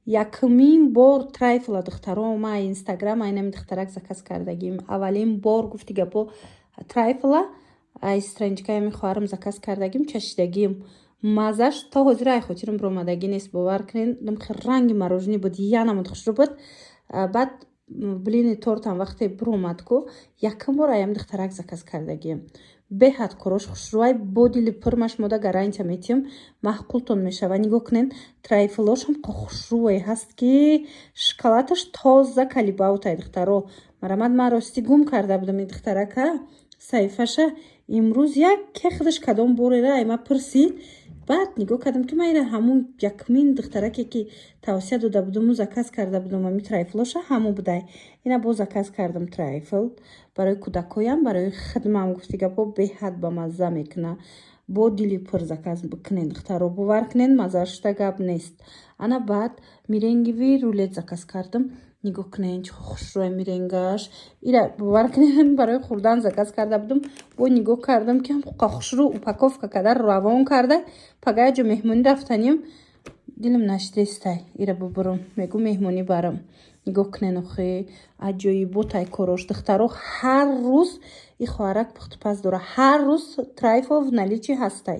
Якумин бор трайфла, духтаро, ма Инстаграм айнами духтарак заказ кардагим. Аввалин бор, гуфти гапо, трайфла ай страничкаи ами хоҳарам заказ кардагим, чашидагим. Маззаш то ҳозир ай хотирам биромадагӣ нест, бовар кунед. Ранги мороженое буд, янамуд хушрӯ буд. Баъд блини тортам вақте биромад ку, якум бор аям духтарак заказ кардагим. Беҳад корош хушрӯай, бо дили пур маш мода гарантия метиҳам, маъқултон мешава. Нигоҳ кунед, трайфлошам хушрӯе ҳаст, ки шоколадаш тоза калибаутай. Духтаро, марамат, ман ростӣ гум карда будам ин духтарака саҳифаша. Имрӯз яке худаш кадом борера ай ма пурсид. Баъд нигоҳ кардам, ки ман ира ҳамун якумин духтараке, ки тавсия дода будуму заказ карда будум ами трайфлоша, ҳамун будай. Ина боз заказ кардам трайфл барои кӯдакоям, барои хидмам. Гуфти гапо, беҳад ба мазза мекуна. Бо дили пур заказ бикунед, духтаро, бовар кунед, маззашта гап нест. Ана баъд меренговый рулет заказ кардам. Нигоҳ кунед, чӣ хушрӯя меренгаш. Ира, бовар кунед, барои хӯрдан заказ карда будам. Бо нигоҳ кардам, ки хушрӯ упаковка карда равон карда. Пага ҷо меҳмонӣ рафтанем, дилам нашидестай ира бубурам, мегӯ меҳмонӣ барам. Нигоҳ кунед, охи аҷоиботай корош, духтаро. Ҳар рӯз и хоҳарак пухтупаз дора, ҳар рӯз трайфл в наличии ҳастай.